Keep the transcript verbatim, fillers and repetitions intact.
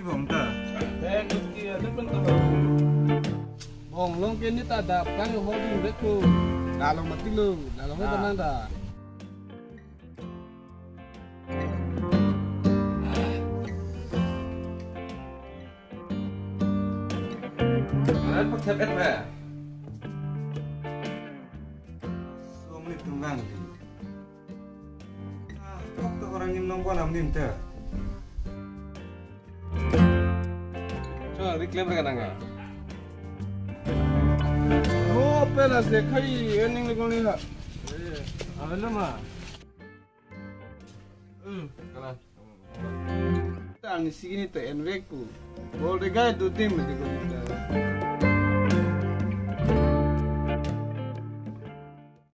Bong ta. Bong long ke neta dap kang ho dun bek ko. Dalong mati lo, dalong ta nang da. Anan pathep et ba. Song ni tung lang. Ah, kok to orang nim nong bonam nim te. Cho, reclaim re kanang ya. Oh, pela se khai ening le kong ni ha. Alo ma. Hmm, kana. Tang sigi ni te envek ku. Bol de gai du tim de ko.